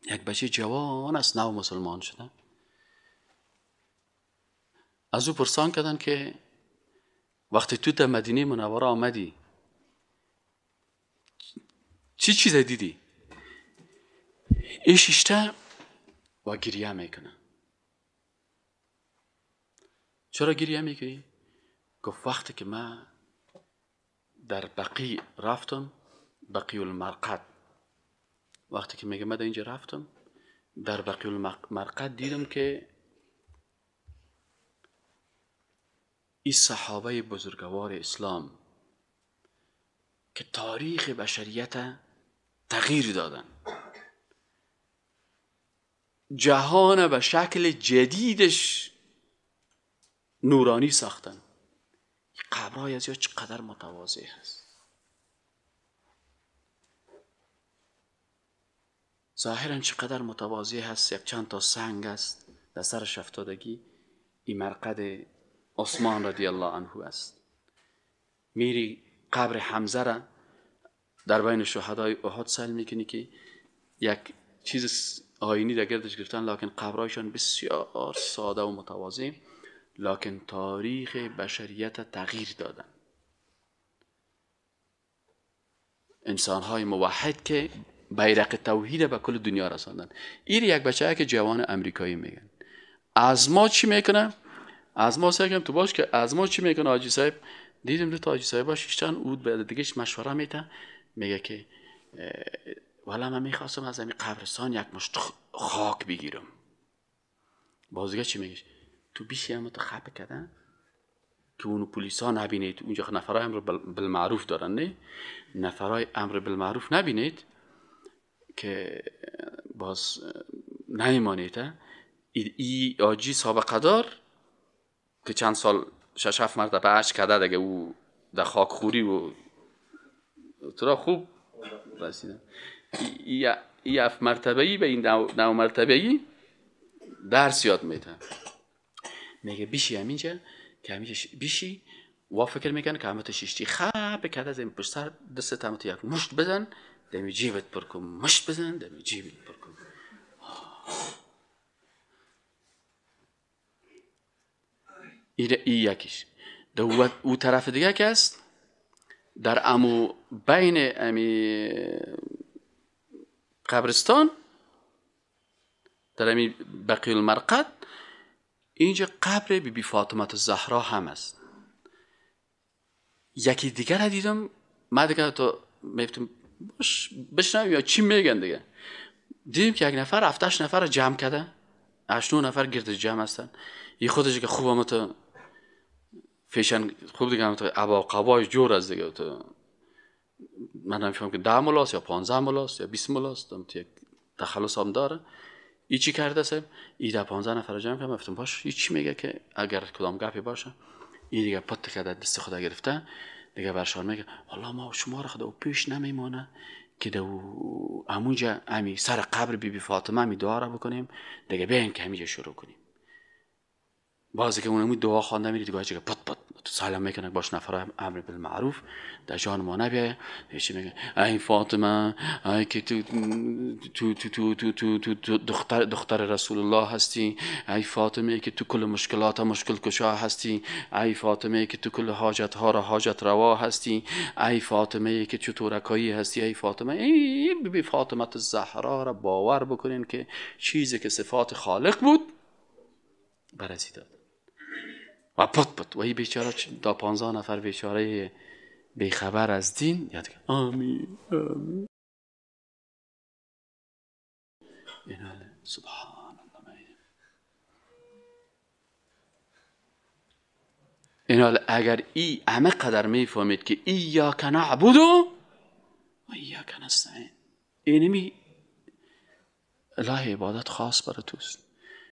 یک بچه جوان است، نو مسلمان شده. از او پرسان کردن که وقتی تو در مدینه منوره آمدی چی چیز دیدی؟ ای شیشته و گریه میکنه. چرا گریه میکنی؟ گفت وقتی که من در بقیع رفتم، بقیع المرقد، وقتی که میگه من در اینجا رفتم در بقیع المرقد دیدم که این صحابه بزرگوار اسلام که تاریخ بشریت تغییر دادن، جهان به شکل جدیدش نورانی ساختن، قبرهای از یا چقدر متواضع هست. ظاهرا چقدر متواضع هست، یک چند تا سنگ است در سرش افتادگی. این مرقد عثمان رضی الله عنه است. میری قبر حمزه را در بین شهدای احد سیل میکنی که یک چیز آینی در گردش گرفتن، لکن قبرهایشان بسیار ساده و متواضع، لکن تاریخ بشریت تغییر دادن. انسانهای موحد که بیرق توحید به کل دنیا رساندن. این یک بچه که جوان امریکایی میگن از ما چی میکنه؟ از ما سعی تو باش که از ما چی میکنه حاجی صاحب؟ دیدیم دو تا حاجی صاحب شیشتن، او به دیگهش مشوره میده، میگه که والا من میخواستم از همین قبرستان یک مشت خاک بگیرم. باز دیگه چی میگه؟ تو بیشی هم تو خپه کردن که اونو پلیسا نبینید، اونجا نفرای امر بالمعروف دارن، نه نفرای امر بالمعروف نبینید که باز نیمانید. ای آجی سابقه دار که چند سال 6-7 مرتبه عشق کرده دیگه، او در خاک خوری و تو را خوب رسیدن. ای 7 مرتبه ای به این 9 مرتبه ای درس یاد میده. میگه بیشی همینجا که همینجا بیشی و فکر میکنه که همه تو شیشتی خب کرده از این پشت سر دست همه تو یک مشت بزن دمی جیبت پر کن، مشت بزن دمی جیبت پر کن. ای یکیش. او طرف دیگه که است در امو بین امی قبرستان در امی بقیع المرقد اینجا قبر بی بی فاطمه الزهرا هم است. یکی دیگر را دیدم، من دیگه تو میفتم بشنویم یا چی میگن دیگه. دیدیم که یک نفر 7-8 نفر را جمع کرده، 8-9 نفر گرد جمع هستن. این خودش که خوب هم تو فیشن خوب دیگه هم تو عبا قبای جور از دیگه، تو من نمیفهم که 10 ملاست یا 15 ملاست یا 20 ملاست، تو یک تخلص هم داره. ای چی کرده سه؟ ای 10-15 نفر جمع کردم، گفتم باش ای چی میگه که اگر کدام گپی باشه. ای دیگه پت کرده دست خدا گرفته دیگه برشان میگه والله ما شما را خدا پیش نمیمانه که دو همونجا امی سر قبر بی بی فاطمه می دعا را بکنیم دیگه، بیاین که همینجا شروع کنیم. بعضی که اونمو دعا خوانده میری دیگه چه پت پت سلام میکنه باش نفر امر بالمعروف در جان ما نبیه. چی میگه؟ ای فاطمه، ای که تو تو تو تو تو تو تو دختر رسول الله هستی، ای فاطمه که تو کل مشکلات مشکل کشا هستی، ای فاطمه که تو کل حاجت ها را حاجت روا هستی، ای فاطمه که چطورکایی هستی، ای فاطمه. ای بی فاطمه الزهرا را باور بکنین که چیزی که صفات خالق بود برازی داد و پت پت. و این بیچاره دا 15 نفر بیچاره بیخبر از دین یاد کرد. آمین آمین. ایناله سبحان الله. ایناله اگر ای همه قدر میفهمید که ایاک نعبد و ایاک نستعین، اینمی الله عبادت خاص برای توست.